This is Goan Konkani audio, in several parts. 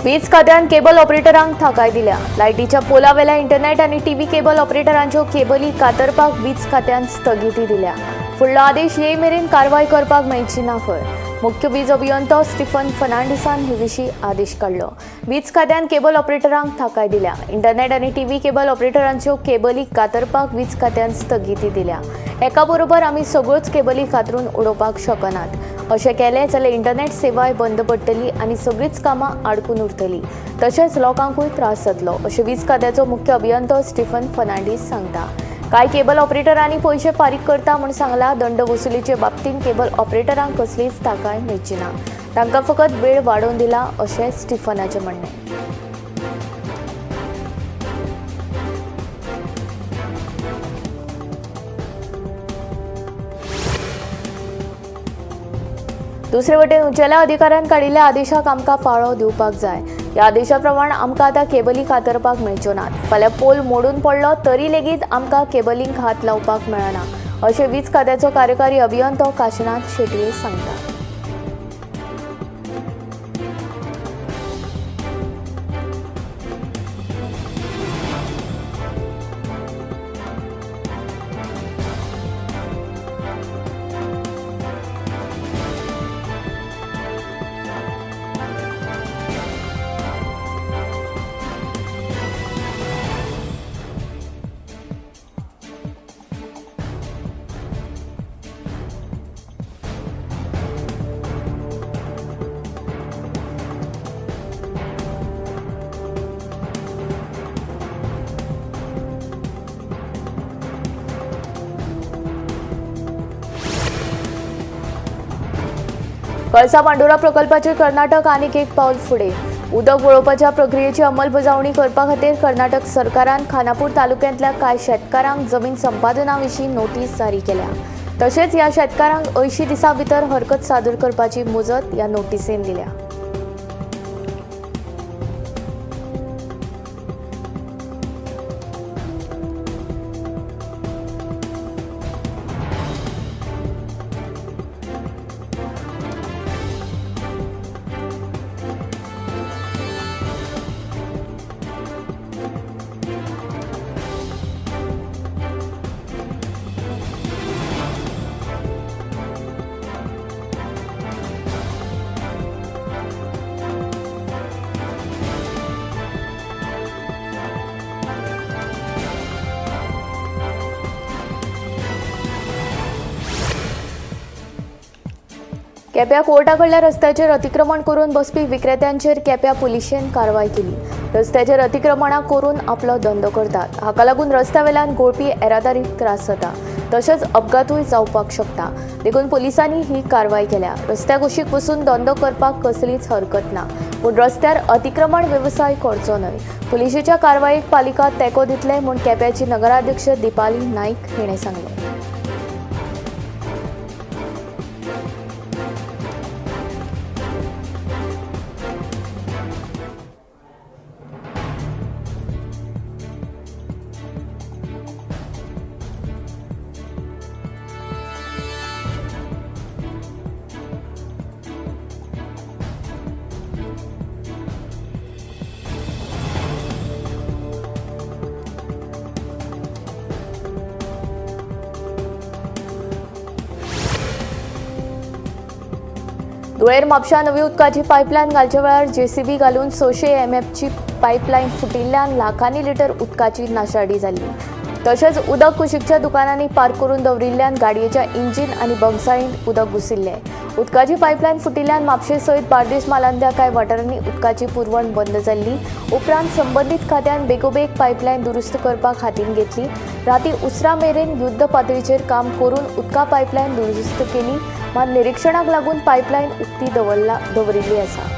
वीज खात्यान केबल ऑपरेटरांक थाकाय दिल्या. लायटीच्या पोलावेल्या इंटरनेट आनी टीव्ही केबल ऑपरेटरांच्यो केबली कातरपाक वीज खात्यान स्थगिती दिल्या. फुडलो आदेश येय मेरेन कारवाय करपाक मेळची ना खंय. मुख्य वीज अभियंतो स्टीफन फर्नांडिसान हे विशीं आदेश काडलो. वीज खात्यान केबल ऑपरेटरांक थाकाय दिल्या. इंटरनेट आनी टीव्ही केबल ऑपरेटरांच्यो केबली कातरपाक वीज खात्यान स्थगिती दिल्या. एका बरोबर आमी सगळ्योच केबली कातरून उडोवपाक शकनात. अशें केलें जाल्यार इंटरनेट सेवाय बंद पडटली आनी सगळींच कामां आडकून उरतली, तशेंच लोकांकूय त्रास जातलो, अशें वीज खात्याचो मुख्य अभियंतो स्टीफन फर्नांडीस सांगता. कांय केबल ऑपरेटरांनी पयशे फारीक करता म्हूण सांगला. दंड वसुलीचे बाबतींत केबल ऑपरेटरांक कसलीच थाकाय मेळची ना, तांकां फकत वेळ वाडोवन दिला अशें स्टीफनाचें म्हणणें. दुसरे वटेन उंचेल्या अधिकाऱ्यान काडिल्ल्या आदेशाक आमकां पाळो दिवपाक जाय. ह्या आदेशा प्रमाण आमकां आतां केबली कातरपाक मेळच्यो नात. फाल्यां पोल मोडून पडलो तरी लेगीत आमकां केबलींक हात लावपाक मेळना, अशें वीज खात्याचो कार्यकारी अभियंतो काशीनाथ शेटये सांगता. कळसा भांडुरा प्रकल्पाचेर कर्नाटक आनीक एक पावल फुडें. उदक वळोवपाच्या प्रक्रियेची अंमलबजावणी करपा खातीर कर्नाटक सरकारान खानापूर तालुक्यांतल्या कांय शेतकारांक जमीन संपादना विशीं नोटीस जारी केल्या. तशेंच ह्या शेतकारांक 80 दिसां भितर हरकत सादर करपाची मुजत ह्या नोटीसेन दिल्या. केप्या कोर्टा कडल्या रस्त्याचेर अतिक्रमण करून बसपी विक्रेत्यांचेर केप्या पुलिशेन कारवाय केली. रस्त्याचेर अतिक्रमणां करून आपलो धंदो करतात. हाका लागून रस्त्या वेल्यान घोळपी येरादारीक त्रास जाता, तशेंच अपघातूय जावपाक शकता. देखून पुलिसांनी ही कारवाय केल्या. रस्त्या कुशीक बसून धंदो करपाक कसलीच हरकत ना, पूण रस्त्यार अतिक्रमण वेवसाय करचो न्हय. पुलिशेच्या कारवायेक पालिका तेंको दितले म्हूण केप्याची नगराध्यक्ष दीपाली नाईक हिणें सांगलें. धुळेर म्हापशा नवी उदकाची पायपलायन घालच्या वेळार जेसीबी घालून 600 एमएफची पायपलायन फुटिल्ल्यान लाखांनी लिटर उदकाची नाशाडी जाली. तशेंच उदक कुशीकच्या दुकानांनी पार्क करून दवरिल्ल्यान गाडयेच्या इंजीन आनी बंगसाळींत उदक घुसिल्लें. उदकाची पायपलायन फुटिल्ल्यान म्हापशे सयत बार्देस म्हालांतल्या कांय वाठारांनी उदकाची पुरवण बंद जाल्ली. उपरांत संबंदीत खात्यान बेगोबेग पायपलायन दुरुस्त करपाक हातीन घेतली. राती उसरां मेरेन युद्ध पातळीचेर काम करून उदका पायपलायन दुरुस्त केली. मात निरीक्षणाक लागून पायपलायन उक्ती दवरिल्ली आसा.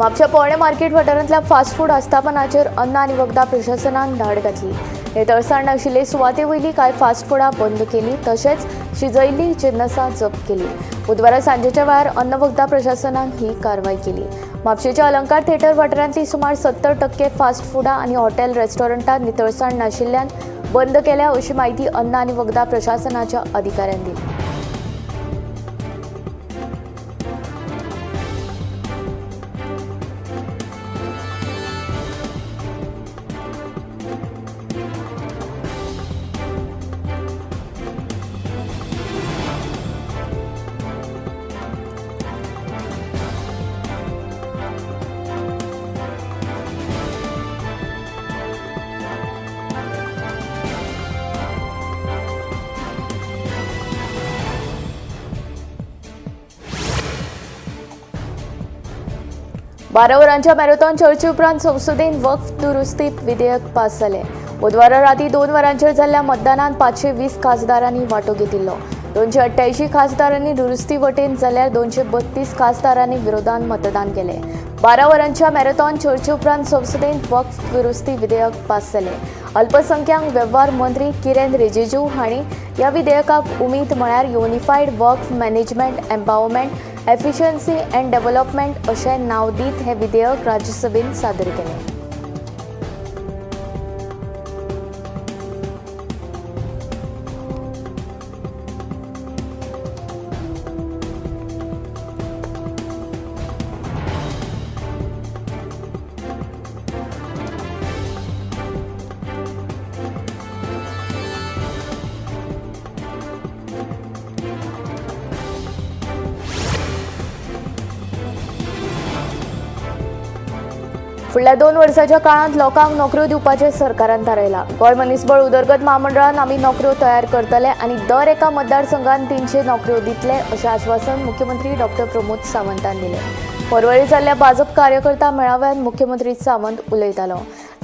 म्हापशा पोरणे मार्केट वाठारांतल्या फास्ट फूड आस्थापनाचेर अन्न आनी वखदां प्रशासनान धाड घातली. नितळसाण नाशिल्ले सुवाते वयली कांय फास्ट फुडां बंद केली, तशेंच शिजयल्ली जिन्नसां जप्त केली. बुधवारा सांजेच्या वेळार अन्न वखदां प्रशासनान ही कारवाय केली. म्हापशेच्या अलंकार थिएटर वाठारांतली सुमार 70% फास्ट फुडां आनी हॉटेल रेस्टॉरंटां नितळसाण नाशिल्ल्यान बंद केल्या अशी माहिती अन्न आनी वखदां प्रशासनाच्या अधिकाऱ्यांनी दिली. बारा वरांच्या मॅरेथॉन चर्चे उपरांत संसदेन वक्फ दुरुस्ती विधेयक पास जालें. बुधवारा राती 2 वरांचेर जाल्ल्या मतदानात 520 खासदारांनी वांटो घेतिल्लो. 288 खासदारांनी दुरुस्ती वटेन जाल्यार 232 खासदारांनी विरोधान मतदान केलें. 12 वरांच्या मॅरेथॉन चर्चे उपरांत संसदेन वक्फ दुरुस्ती विधेयक पास जालें. अल्पसंख्याक वेव्हार मंत्री किरेन रिजिजू हांणी ह्या विधेयकाक उमेद म्हळ्यार unified Waqf management empowerment efficiency and development अशें नांव दीत हें विधेयक राज्यसभेन सादर केलें. फुडल्या 2 वर्साच्या काळांत लोकांक नोकऱ्यो दिवपाचें सरकारान थारायलां. गोंय मनीसबळ उदरगत म्हामंडळान आमी नोकऱ्यो तयार करतले आनी दर एका मतदारसंघात 300 नोकऱ्यो दितले अशें आश्वासन मुख्यमंत्री डॉक्टर प्रमोद सावंतान दिलें. परवरी जाल्ल्या भाजप कार्यकर्ता मेळाव्यात मुख्यमंत्री सावंत उलयतालो.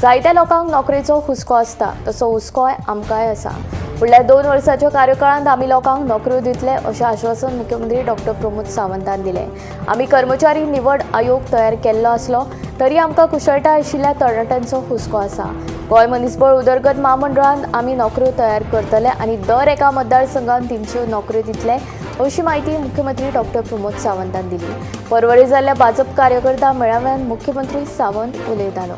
जायत्या लोकांक नोकरेचो हुस्को आसता, तसो हुस्कोय आमकांय आसा. फुडल्या 2 वर्साच्या कार्यकाळांत आमी लोकांक नोकऱ्यो दितले अशें आश्वासन मुख्यमंत्री डॉक्टर प्रमोद सावंतान दिलें. आमी कर्मचारी निवड आयोग तयार केल्लो आसलो तरी आमकां कुशळटाय आशिल्ल्या तरणाट्यांचो हुस्को आसा. गोंय मनीसबळ उदरगत म्हामंडळान आमी नोकऱ्यो तयार करतले आनी दर एका मतदारसंघात 300 नोकऱ्यो दितले अशी माहिती मुख्यमंत्री डॉक्टर प्रमोद सावंतान दिली. परवरी जाल्ल्या भाजप कार्यकर्ता मेळाव्यात मुख्यमंत्री सावंत उलयतालो.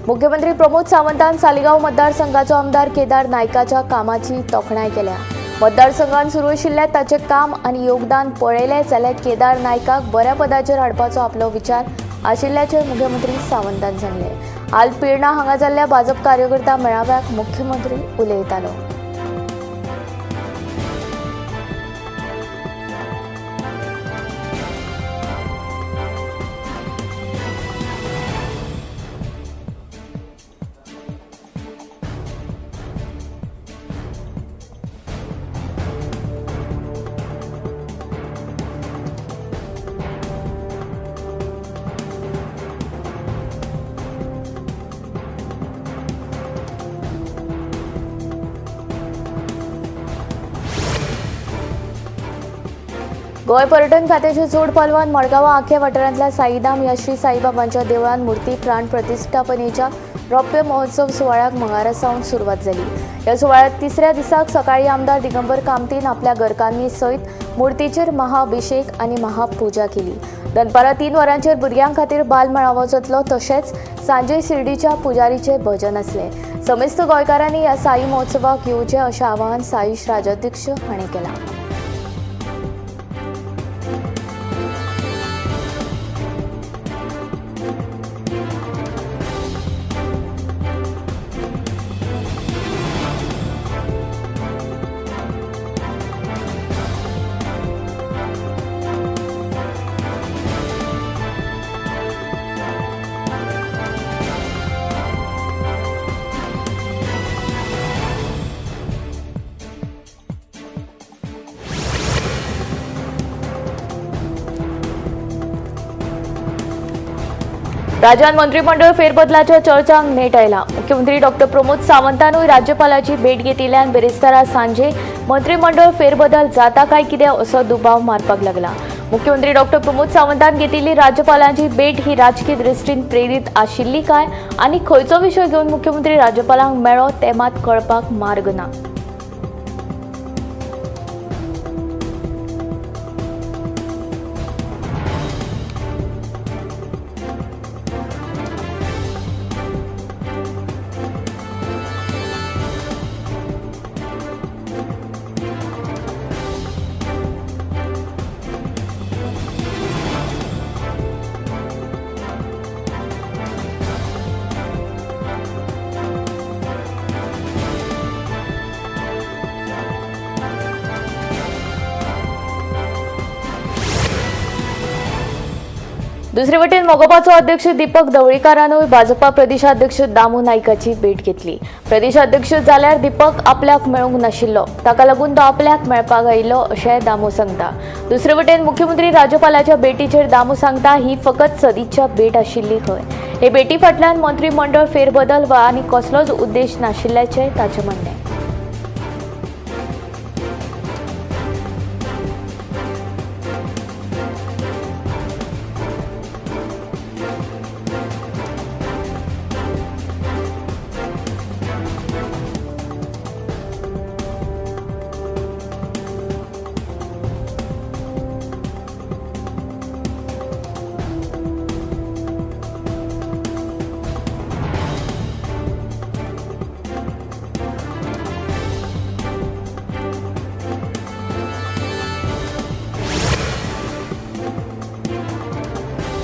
मुख्यमंत्री प्रमोद सावंतान सालिगांव मतदारसंघाचो आमदार केदार नायकाच्या कामाची तोखणाय केल्या. मतदारसंघात सुरू आशिल्ल्या ताचें काम आनी योगदान पळयलें जाल्यार केदार नायकाक बऱ्या पदाचेर हाडपाचो आपलो विचार आशिल्ल्याचें मुख्यमंत्री सावंतान सांगलें. आल पिर्णा हांगा जाल्ल्या भाजप कार्यकर्ता मेळाव्याक मुख्यमंत्री उलयतालो. गोंय पर्यटन खात्याचे जोड पालवान मडगांवां आख्या वाठारांतल्या साईधाम ह्या श्री साईबाबांच्या देवळान मूर्ती प्राण प्रतिष्ठापनेच्या रौप्य महोत्सव सुवाळ्याक मंगळारा सावन सुरवात जाली. ह्या सुवाळ्यात तिसऱ्या दिसाक सकाळी आमदार दिगंबर कामतीन आपल्या घरकान्नी सयत मूर्तीचेर महाअभिषेक आनी महापूजा केली. दनपारां 3 वरांचेर भुरग्यां खातीर बाल मेळावो जातलो, तशेंच सांजे शिर्डीच्या पुजारीचें भजन आसलें. समेस्त गोंयकारांनी ह्या साई महोत्सवाक येवचें अशें आवाहन साईश राजाध्यक्ष हांणी केलां. राज्यात मंत्रिमंडळ फेरबदलाच्या चर्चांक नेट आयला. मुख्यमंत्री डॉक्टर प्रमोद सावंतानूय राज्यपालाची भेट घेतिल्ल्यान बिरेस्तारा सांजे मंत्रिमंडळ फेरबदल जाता काय कितें असो दुबाव मारपाक लागला. मुख्यमंत्री डॉक्टर प्रमोद सावंतान घेतिल्ली राज्यपालांची भेट ही राजकीय दृश्टीन प्रेरीत आशिल्ली काय आनी खंयचो विशय घेवन मुख्यमंत्री राज्यपालांक मेळ्ळो ते मात कळपाक मार्ग ना. दुसरे वटेन मगोपाचो अध्यक्ष दीपक ढवळीकारानूय भाजपा प्रदेशाध्यक्ष दामू नायकाची भेट घेतली. प्रदेशाध्यक्ष जाल्यार दीपक आपल्याक मेळूंक नाशिल्लो, ताका लागून तो आपल्याक मेळपाक आयिल्लो अशें दामू सांगता. दुसरे वटेन मुख्यमंत्री राज्यपालाच्या भेटीचेर दामू सांगता ही फकत सदिच्छा भेट आशिल्ली खंय. हे भेटी फाटल्यान मंत्रिमंडळ फेरबदल वा आनी कसलोच उद्देश नाशिल्ल्याचें ताचें म्हणणें.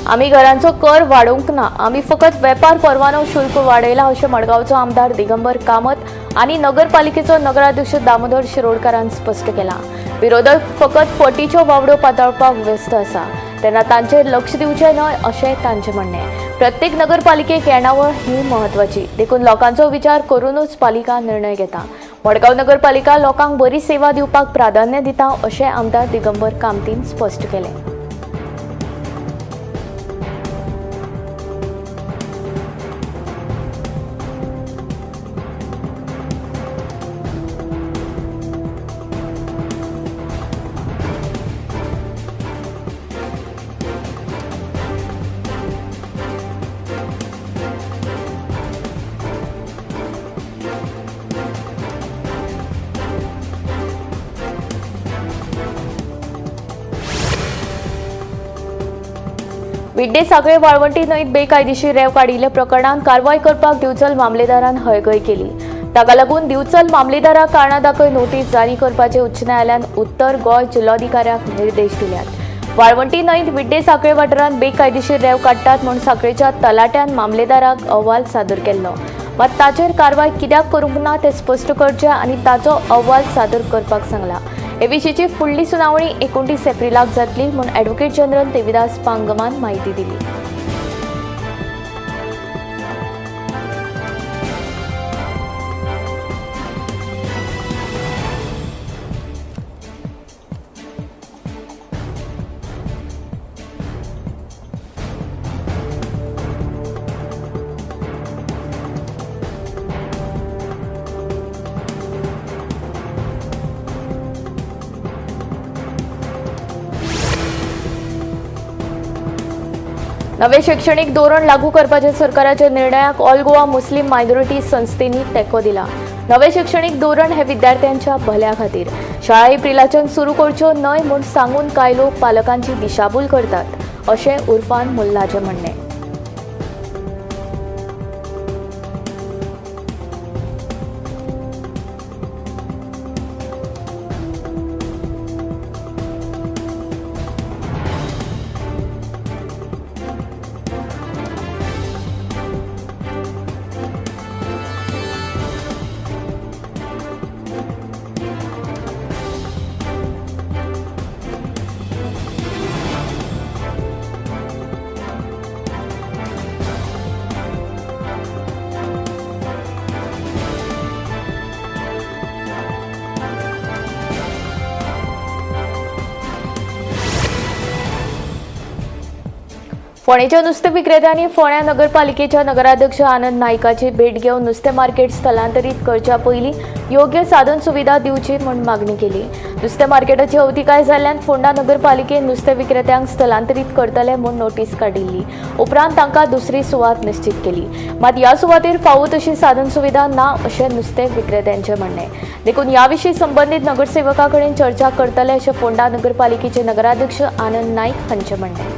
आमी घरांचो कर वाडोवंक ना, आमी फकत वेपार परवानो शुल्क वाडयला अशें मडगांवचो आमदार दिगंबर कामत आनी नगरपालिकेचो नगराध्यक्ष दामोदर शिरोडकारान स्पश्ट केलां. विरोधक फकत फटीच्यो वावड्यो पातळपाक व्यस्त आसा, तेन्ना तांचेर लक्ष दिवचें न्हय अशें तांचें म्हणणें. प्रत्येक नगरपालिकेक येणावळ ही म्हत्वाची, देखून लोकांचो विचार करूनच पालिका निर्णय घेता. मडगांव नगरपालिका लोकांक बरी सेवा दिवपाक प्राधान्य दिता अशें आमदार दिगंबर कामतीन स्पश्ट केलें. विड्डे साखळे वाळवंटी न्हंयत बेकायदेशीर रेंव काडिल्ल्या प्रकरणांत कारवाय करपाक दिवचल मामलेदारान हयगय केली. ताका लागून दिवचल मामलेदाराक कारणां दाखय नोटीस जारी करपाचे उच्च न्यायालयान उत्तर गोंय जिल्लोधिकाऱ्याक निर्देश दिल्यात. वाळवंटी न्हंयत विड्डे साखळे वाठारांत बेकायदेशीर रेंव काडटात म्हूण साखळेच्या तलाट्यान मामलेदाराक अहवाल सादर केल्लो. मात ताचेर कारवाय कित्याक करूंक ना तें स्पश्ट करचें आनी ताचो अहवाल सादर करपाक सांगला. हे विशींची फुडली सुनावणी 29 एप्रिलाक जातली म्हूण ॲडव्होकेट जनरल देविदास पांगमान माहिती दिली. नवे शैक्षणिक धोरण लागू करपाच्या सरकाराच्या निर्णयाक ऑल गोवा मुस्लिम मायनॉरिटी संस्थेंनी तेंको दिला. नवे शैक्षणिक धोरण हे विद्यार्थ्यांच्या भल्या खातीर शाळा एप्रिलाच्यान सुरू करच्यो न्हय म्हूण सांगून कांय लोक पालकांची दिशाभूल करतात अशें उर्फान मुल्लाचें म्हणणें. फोंडेच्या नुस्तें विक्रेत्यांनी फोंड्या नगरपालिकेच्या नगराध्यक्ष आनंद नायकाची भेट घेवन नुस्तें मार्केट स्थलांतरीत करच्या पयलीं योग्य साधन सुविधा दिवची म्हूण मागणी केली. नुस्तें मार्केटाची अवतिकाय जाल्ल्यान फोंडा नगरपालिकेन नुस्तें विक्रेत्यांक स्थलांतरीत करतले म्हूण नोटीस काडिल्ली. उपरांत तांकां दुसरी सुवात निश्चित केली. मात ह्या सुवातेर फावो तशी साधन सुविधा ना अशें नुस्तें विक्रेत्यांचें म्हणणें. देखून ह्या विशीं संबंदीत नगरसेवका कडेन चर्चा करतले अशें फोंडा नगरपालिकेचे नगराध्यक्ष आनंद नायक हांचें म्हणणें.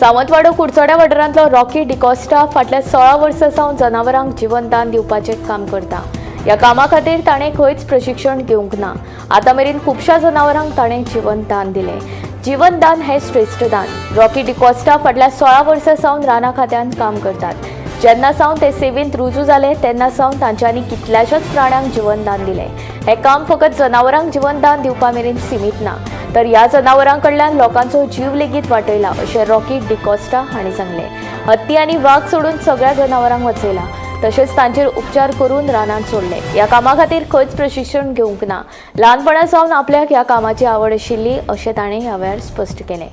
सावंतवाडो कुडचड्या वाठारांतलो रॉकी डिकॉस्टा फाटल्या 16 वर्सां सावन जनावरांक जिवनदान दिवपाचें काम करता. ह्या कामा खातीर ताणें खंयच प्रशिक्षण घेवंक ना. आतां मेरेन खुबश्या जनावरांक ताणें जिवनदान दिलें. जिवनदान हें श्रेश्ठ दान. रॉकी डिकॉस्टा फाटल्या 16 वर्सां सावन रानां खात्यांत काम करतात. जेन्ना सावन ते सेवेंत रुजू जाले तेन्ना सावन तांच्यांनी कितल्याशाच प्राण्यांक जिवनदान दिलें. हें काम फकत जनावरांक जिवनदान दिवपा मेरेन सीमीत ना, तर ह्या जनावरां कडल्यान लोकांचो जीव लेगीत वाटयला अशें रॉकी डिकॉस्टा हांणी सांगलें. हत्ती आनी वाग सोडून सगळ्या जनावरांक वाचयला, तशेंच तांचेर उपचार करून रानांत सोडले. ह्या कामा खातीर खंयच प्रशिक्षण घेवंक ना. ल्हानपणा सावन आपल्याक ह्या कामाची आवड आशिल्ली अशें ताणें ह्या वेळार स्पश्ट केलें.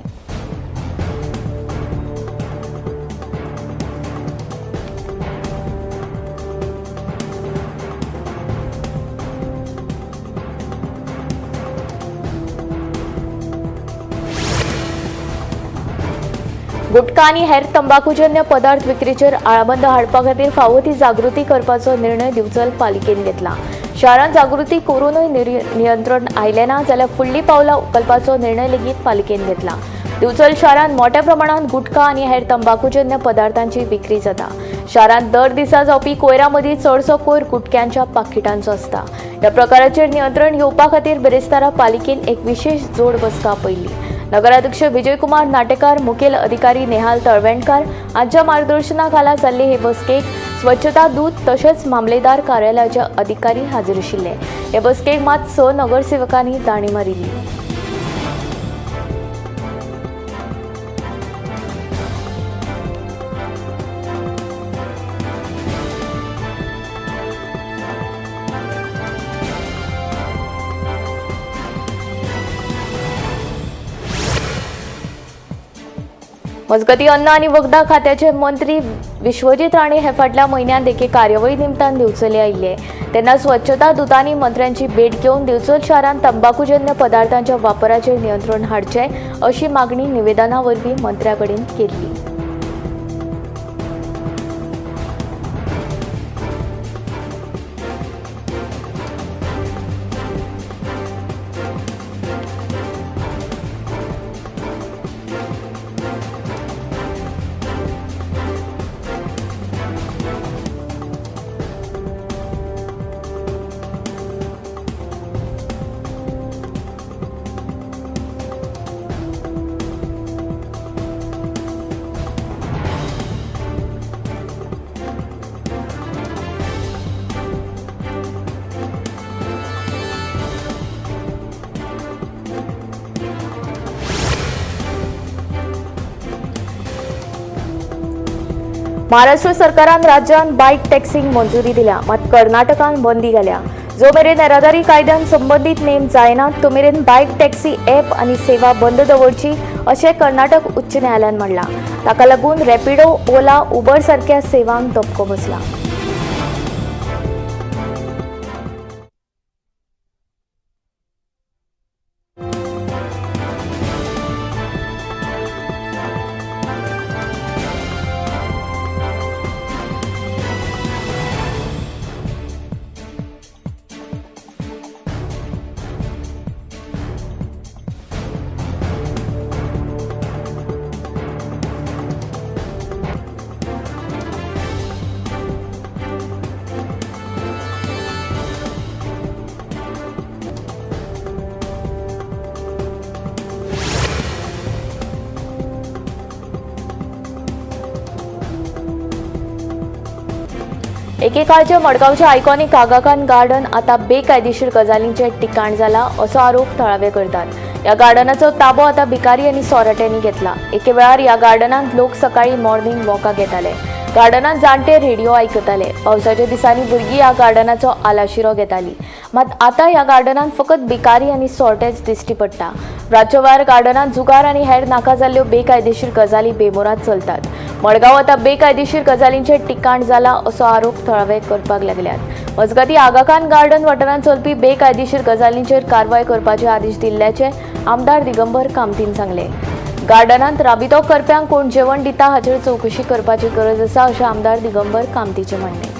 गुटखा आनी हेर तंबाखूजन्य पदार्थ विक्रीचेर आळाबंद हाडपा खातीर फावो ती जागृती करपाचो निर्णय दिवचल पालिकेन घेतला. शारांत जागृती करूनय नियंत्रण आयलें ना जाल्यार फुडलीं पावलां उखलपाचो निर्णय लेगीत पालिकेन घेतला. दिवचल शारांत मोठ्या प्रमाणांत गुटखा आनी हेर तंबाखूजन्य पदार्थांची विक्री जाता. शारांत दर दिसा जावपी कोयरा मदीं चडसो कोयर गुटख्यांच्या पाकिटांचो आसता. ह्या प्रकाराचेर नियंत्रण येवपा खातीर बिरेस्तारा पालिकेन एक विशेष जोड बसका आपयल्ली. नगराध्यक्ष विजयकुमार नाटेकार, मुखेल अधिकारी नेहाल तळवेणकार हांच्या मार्गदर्शनाखाला जाल्ले हे बसकेक स्वच्छता दूत तशेंच मामलेदार कार्यालयाचे अधिकारी हाजीर आशिल्ले. हे बसकेक मात 6 नगरसेवकांनी दाणी मारिल्ली. मजगतीं अन्न आनी वखदां खात्याचे मंत्री विश्वजीत राणे हे फाटल्या म्हयन्यांत एके कार्यावळी निमतान दिवचले आयिल्ले तेन्ना स्वच्छता दूतांनी मंत्र्यांची भेट घेवन दिवचल शारांत तंबाखूजन्य पदार्थांच्या वापराचेर नियंत्रण हाडचें अशी मागणी निवेदना वरवीं मंत्र्या कडेन केल्ली. महाराष्ट्र सरकारान राज्यान बायक टॅक्सींक मंजुरी दिल्या, मात कर्नाटकान बंदी घाल्या. जो मेरेन येरादारी कायद्यान संबंदीत नेम जायनात तो मेरेन बायक टॅक्सी ॲप आनी सेवा बंद दवरची अशें कर्नाटक उच्च न्यायालयान म्हणलां. ताका लागून रॅपिडो, ओला, उबर सारक्या सेवांक धपको बसला. एकेकाळचे मडगांवचे आयकॉनिक आगा खान गार्डन आता बेकायदेशीर गजालींचे ठिकाण जाला असो आरोप थळावे करतात। ह्या गार्डनाचो ताबो आता भिकारी आनी सोराट्यांनी घेतला। एके वेळार ह्या गार्डनांत लोक सकाळी मॉर्निंग वॉकाक येताले। गार्डनांत जाणटे रेडिओ आयकताले। पावसाच्या दिसांनी भुरगीं ह्या गार्डनाचो आलाशिरो घेताली। मात आतां ह्या गार्डनांत फकत भिकारी आनी सोरटेच दिश्टी पडटा। रातच्या वेळार गार्डनांत जुगार आनी हेर नाका जाल्ल्यो बेकायदेशीर गजाली बेमोरात चलतात। मडगांव आतां बेकायदेशीर गजालींचे ठिकाण जाला असो आरोप थळावे करपाक लागल्यात। मजगतीं आगा खान गार्डन वाठारांत चलपी बेकायदेशीर गजालींचेर कारवाय करपाचे आदेश दिल्ल्याचे आमदार दिगंबर कामतीन सांगले। गार्डनांत राबितो करप्यांक कोण जेवण दिता हाचेर चवकशी करपाची गरज आसा अशें आमदार दिगंबर कामतीचें म्हणणें।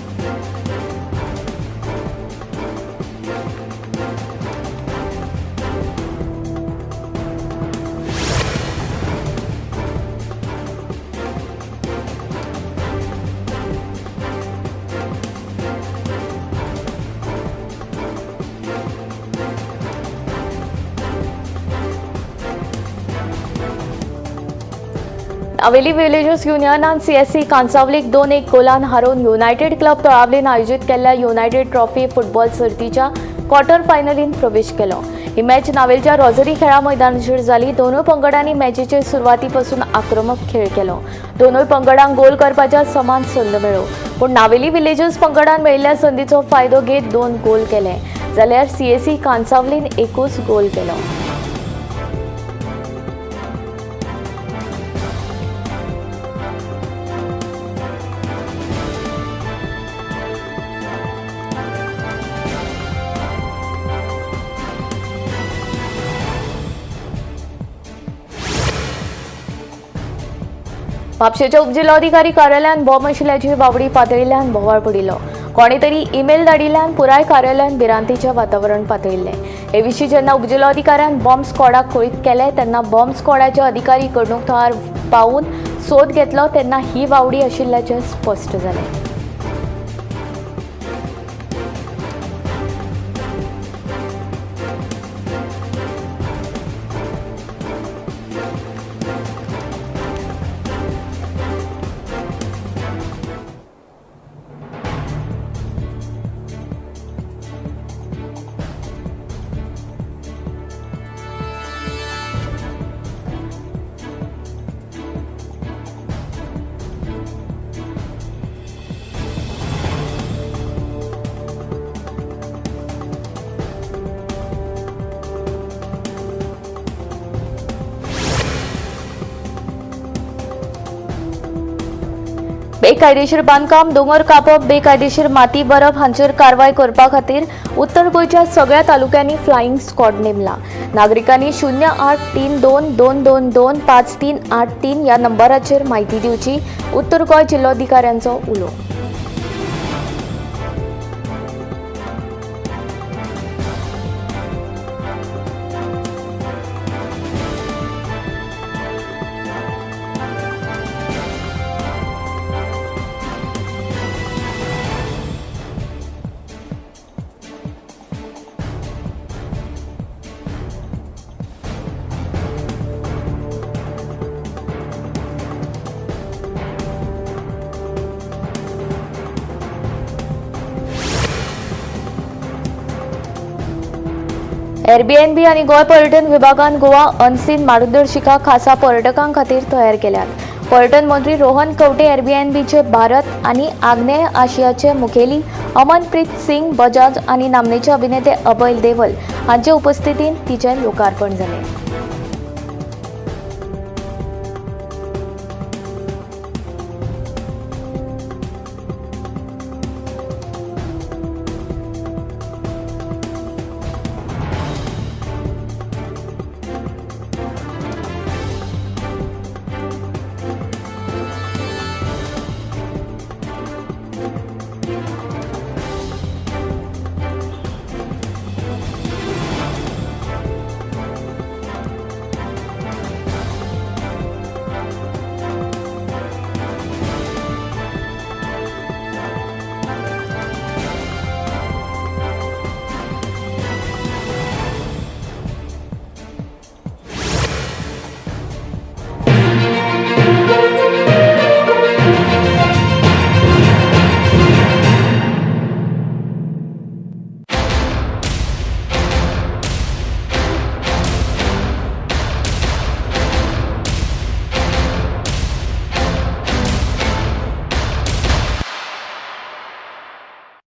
नावेली विलेजर्स युनियनान सीएससी कांसावलीक 2-1 गोलान हारोवन युनायटेड क्लब तळावलीन आयोजीत केल्ल्या युनायटेड ट्रॉफी फुटबॉल सर्तीच्या क्वॉर्टर फायनलीन प्रवेश केलो। ही मॅच नावेलच्या रोजरी खेळा मैदानाचेर जाली। दोनूय पंगडांनी मॅचीचे सुरवातीपासून आक्रमक खेळ केलो। दोनूय पंगडांक गोल करपाच्या समान संद मेळ्ळो, पूण नावेली विलेजर्स पंगडान मेळिल्ल्या संदीचो फायदो घेत 2 गोल केले, जाल्यार सीएससी कांसावलीन 1 गोल केलो। म्हापशेच्या उपजिल्लोधिकारी कार्यालयान बॉम्ब आशिल्ल्याची वावडी पातळिल्ल्यान बोवाळ पडिल्लो। कोणे तरी ईमेल धाडिल्ल्यान पुराय कार्यालयान भिरांतीचें वातावरण पातळिल्लें। हे विशीं जेन्ना उपजिल्लोधिकाऱ्यान बॉम्ब स्क्वॉडाक कळीत केलें तेन्ना बॉम्ब स्क्वॉडाचे अधिकारी घडणूक थळार पावून सोद घेतलो तेन्ना ही वावडी आशिल्ल्याचें स्पश्ट जालें। बेकायदेशीर बांदकाम, दोंगर कापप, बेकायदेशीर माती भरप हांचेर कारवाय करपा खातीर उत्तर गोंयच्या सगळ्या तालुक्यांनी फ्लायिंग स्क्वॉड नेमला। नागरिकांनी 0832 222 5383 ह्या नंबराचेर म्हायती दिवची, उत्तर गोंय जिल्लोधिकाऱ्यांचो उलो। एअरबीएनबी आनी गोंय पर्यटन विभागान गोवा अनसीन मार्गदर्शिका खासा पर्यटकां खातीर तयार केल्यात। पर्यटन मंत्री रोहन खंवटे एअरबीएनबीचे भारत आनी आग्नेय आशियाचे मुखेली अमनप्रीत सिंग बजाज आनी नामनेचे अभिनेते अभय देवल हांचे उपस्थितींत तिचें लोकार्पण जालें।